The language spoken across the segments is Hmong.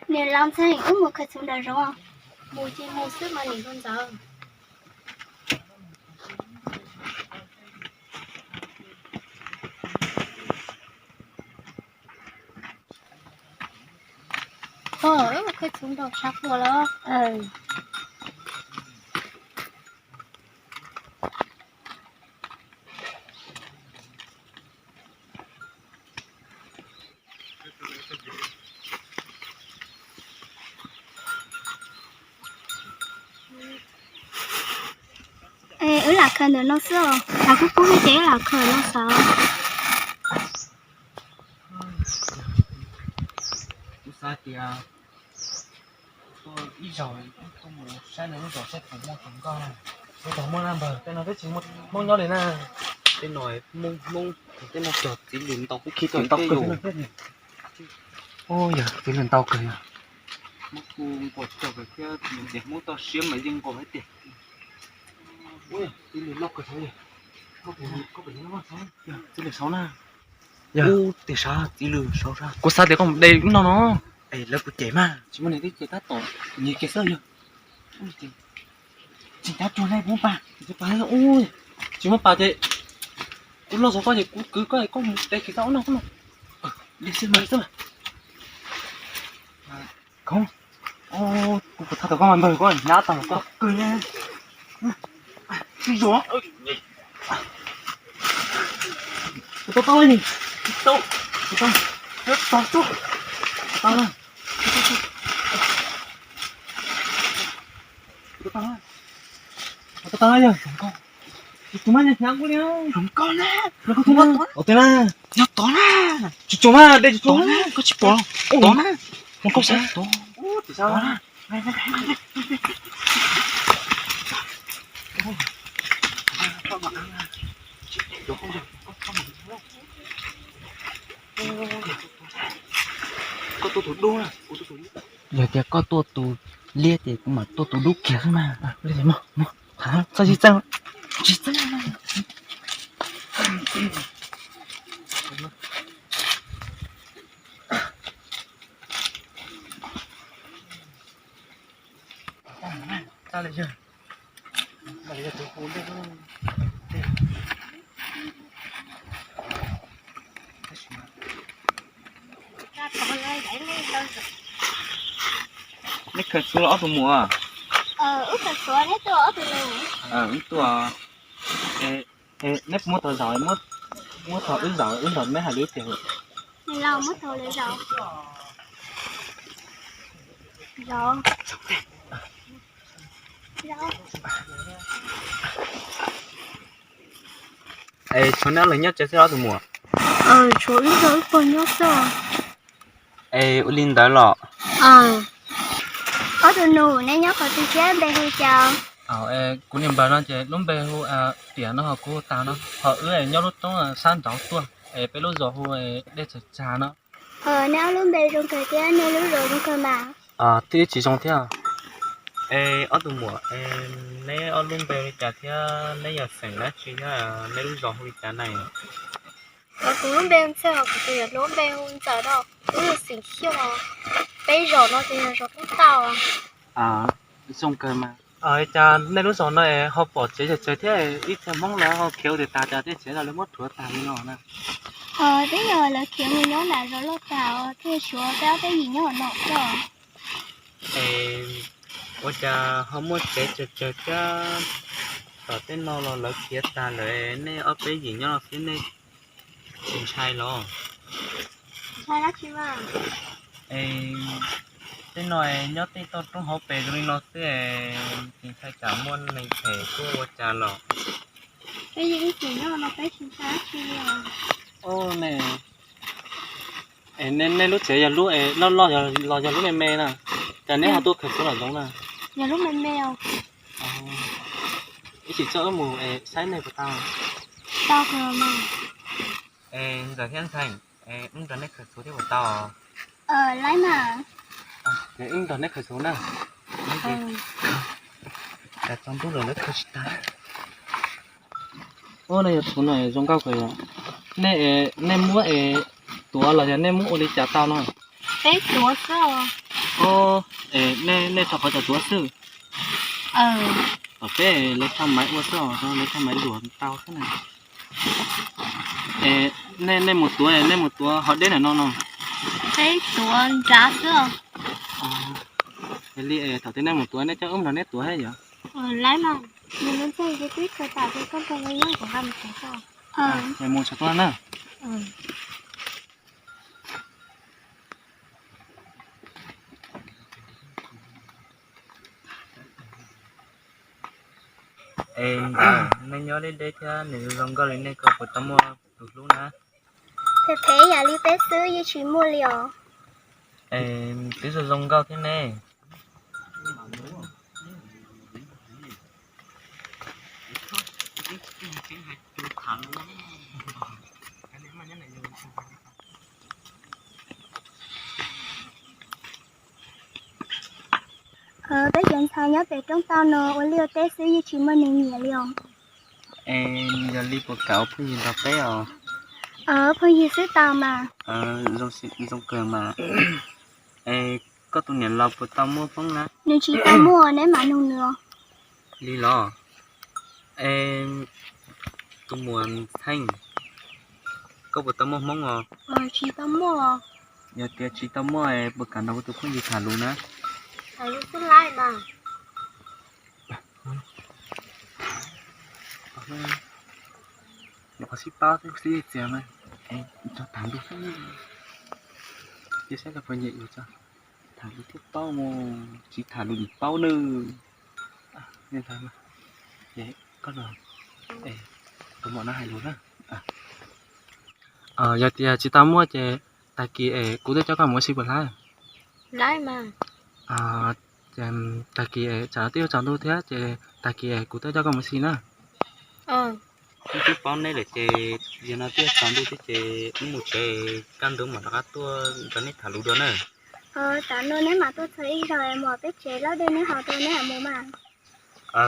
Niam laus ntxhais, wb mus khaws txhuv nram zoov. Mus ces mus xwb mas niam hluas ntxawm. Khaws txhuv nram tshav puam los. Wb lam khaws ntawm no xwb os, tshav kub kub thiab ces wb lam khaws no xwb. Kuv xav tias tuaj ib zaug tuaj mus saib nws lub zos saib puas muaj tus nkauj na. Tej zaum muaj na npawg, tej no twb tsis muaj Hmoob nyob li na. Tej no Hmoob, Hmoob, tej no cog txiv lws ntau kawg thiab. Yog txiv lws ntau kawg yog. Hmoob kuj nquag cog kawg thiab, ces Hmoob toj siab mas yeej nquag thiab tiag. Txiv lws ntau kawg, txiv lws saud na. Ub, tias sav, txiv lws saud sav. Kuv xav tias koj mus de ub no no. Es lawv kuv cem mas. Tsis muaj neeg twb cem tab tom nyias kiag xwb yog. Tsis tab cuag ne, kuv pas, tsis pas, ub, tsis muaj pas ces kuv los txog koj ces kuv kwv koj es koj mus de kiag tau ub no, ub no. De xwb mas, xwb mas. Kuv puas tau tau koj mas npawg, koj hnyav tau koj kawg ne. Tsis zoo. Kuv tau tau ni, tau, tau, tau, tau, tau, tau, tau, tau, tau, yog hluas nkauj. Tsis tshua mas hnyav kuv li. Hluas nkauj na, hluas nkauj tub na. Ua tau na. Yog tod na. Tsis tshua mas, de tsis tshua na, koj tsis pom. Tod na. Hluas nkauj sav. Tod na. Koj tuaj tus dub na. Yog tias koj tuaj tus liab ces kuv mam tuaj tus dub kiag xwb mas. Txhob txeeb, tsis txeeb. Neb khaws txhuv los ob tug muam? Wb tuaj. Neb muab tau zaum, muab tau wb zaum, wb nrog neb hais lus tiag. Es tshuav neb ob leeg nyob tsev xwb los ob tug muam? Tshuav wb tau wb pog nyob xwb. Es ua li ntawd los? Ob tug nus, neb nyob qhov twg thiab npe hu cas? Kuv niag npawg no ces lub npe hu Tiam no, ho kuv hu Tas no, ho wb nyob lub roob sab nraud tuaj, es peb lub zos hu Dej Txhawm Tsag no. Neb ob lub npe zoo kawg thiab nej lub zos zoo kawg mas. Twb tsis zoo thiab. Es ob tug muam, neb ob lub npe hu li cas thiab neb yog xeem dab tsi thiab neb lub zos hu li cas na? Kuv lub npe hu Ntxawg, ho kuv tus yawm hluas npe hu Ntxawm no, wb yog xeem Xyooj, peb zos no ces yog zos Poob Tauj. Zoo kawg mas. Cas nej lub zos no es ho pom tsev tsawg tsawg thiab, ib txhia Hmoob lawv ho khiav ua twg tas cas tej tsev no lawv muab rhuav tag li no na? Twb yog lawv khiav mus nyob nram zos loj tas thiaj tshuav peb ob peb yim nyob hauv no xwb. Es ua cas ho muaj tsev tsawg tsawg thiab, tom tej no los lawv khiav tag lawm, nej ob peb yim nyob no xwb nej tsis ntshai los? Ntshai dab tsi mas? Es tej no nyob tej toj roob hauv pes zoo li no xwb, tsis ntshai tsam muaj neeg phem tuaj ua cas los. Peb yeej ib txwm nyob no peb tsis ntshai dab tsi li os. Nej, nej lub tsev yog lub loj loj los yog lub me me na? Cas neb ho tuaj khaws txhuv nram zoov na? Yog lub me me. Ib sim txoj wb mus saib nej puas tau? Tau kawg mas. Ntxawm thiab ntxhais, wb nrog nej khaws txhuv thiab puas tau? Laib mas. Wb nrog neb khaws txhuv na. Cas txog ntuj lawm lawv khaws tsis tag. Ub, nej yog txhuv no zoo nkauj kawg yom. Nej, nej muab es tuav los yog nej muab ua li cas tau no? Peb tuav xwb os. Os, nej, nej rau qhov cov tuav xwb. Tom peb lawv rau maiv ua xwb os, lawv rau maiv luam tau xwb na. Nej, nej mus tuav, nej mus tuav hov deb ntawm no no. Peb tuav nrad xwb os. Yog li thaum twg nej mus tuav nej coj wb nrog neb tuav thiab yom? Lawv no, nws lub ntsej twb khaws tas ces koj nrog nws nyob kuv nqa mus tsev tso. Mus tsev tuaj na. Es ntawd nej nyob deb deb thiab nws zoo nkauj li nej, koj puas tau muaj tus hlub na? Phem phem yam li peb xwb yeej tsis muaj li os. Es twb zoo zoo nkauj thiab ne. Peb cov ntxhais nyob pem roob tau no ua liaj ua teb xwb yeej tsis muaj neeg nyiam li os. Es yog li puas kam ua phooj ywg nrog peb os? Phooj ywg xwb tau mas. Zoo kawg mas. Es koj tus niam laus puas tau muaj hmoob na? Nws tsis tau muaj, neb mam nug nws os. Li los? Es tus muam Theej, koj puas tau muaj hmoob os? Tsis tau muaj. Yog tias tsis tau muaj puas kam nrog kuv tus phooj ywg tham lus na? Tham lus xwb laij mas. Nyuam qhuav sib paub xwb txias mas, tso tham lus xwb. Cia saib lawv puas nyiam yus tso. Tham lus thiaj paub, tsis tham lus nim paub nawb. Koj los, tus muam no hais lus na. Yog tias tsis tau muaj ces tag kis es kuv twb coj koj mus ua si puas hlab? Tag kis es tsam twb yuav tsaus ntuj thiab ces tag kis es kuv twb coj koj mus ua si na. Twb paub neb lawm ces yog no twb yuav tsaus ntuj thiab ces wb mus tsev, kaj ntug mam rov qab tuaj nrog neb tham lus dua na. Tam no neb mam tuaj txog ib zaug mus peb tsev, lab dej neb haus tau neb mam mus mas.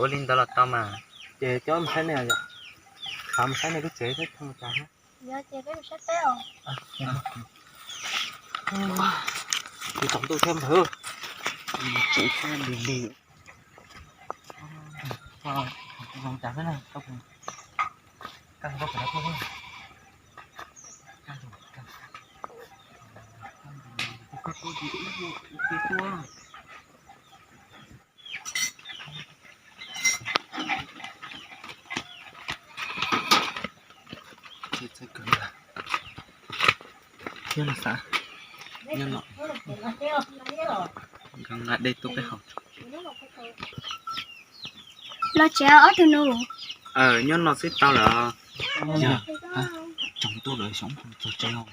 Ua li ntawd los tau mas, ces coj mus saib nej, xav mus saib nej lub tsev thiab. Yog ces peb mus saib peb os. Tsaus ntuj thiab npawg, tsev thiab lig lig. Zoo cas xwb na, Nyob no xav, nyob no nqa dej tuaj peb haus. Los tsev ob tug nus. Nyob no xwb tau lawm. Yog tsaus ntuj lawm xyov puas txog tsev os.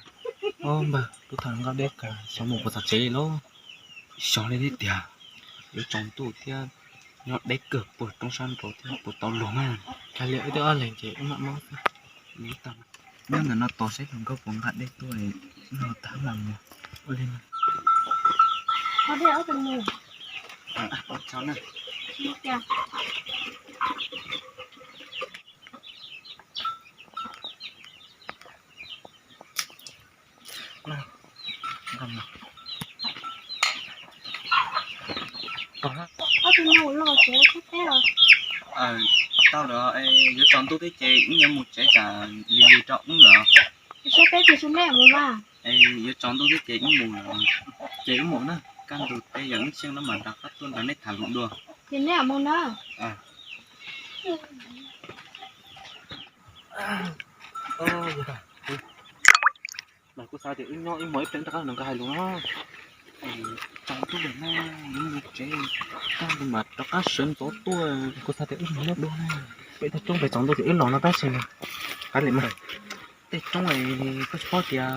Npawg, lub thaj nqa dej kawg xyov mus puas txog tsev li lauj. Xyov li thiab tiag, yuav tsaus ntuj thiab, nyob deb kawg puag roob sab nraud thiab puas tau luag na. Kav liam wb twb ob leeg ces wb mam mob xwb. Nyob ntawm no tos saib hluas nkauj puas nqa dej tuaj, noj tag mam mus. Ua li no. Tau lawm, yuav tsaus ntuj thiab ces wb yuav mus tsev tsam lig lig rau wb lawm. Saib peb tig su nej mus mas. Yuav tsaus ntuj thiab ces wb mus lawm, ces wb mus na, kaj ntug tej yam wb xyeej no mam rov qab tuaj nrog nej tham lus dua. Ces nej mus na. Mas kuv xav tias wb nyob ib hmos ib pliag rov qab nrog nkawd hais lus no. Tsaus ntuj lawm na, wb mus tsev, kaj ntug mam rov qab sawv ntxov tuaj. Kuv xav tias wb mus nyob dua na, peb tej roob pem tsaus ntuj ces wb los no tab sis na. Kav liam mas, tej roob koj tsis paub tias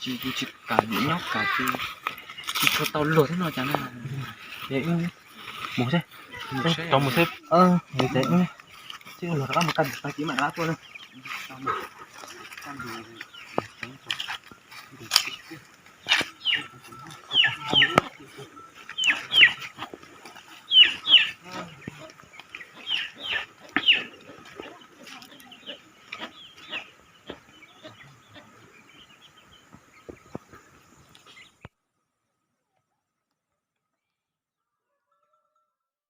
tsis, tsis kam nyob kam ces tsis tshua tau luag thiab no cas na. Ces wb mus seb, rov mus seb, ces wb, seb luag rov qab mus kaj ntug tag kis mam rov qab tuaj na.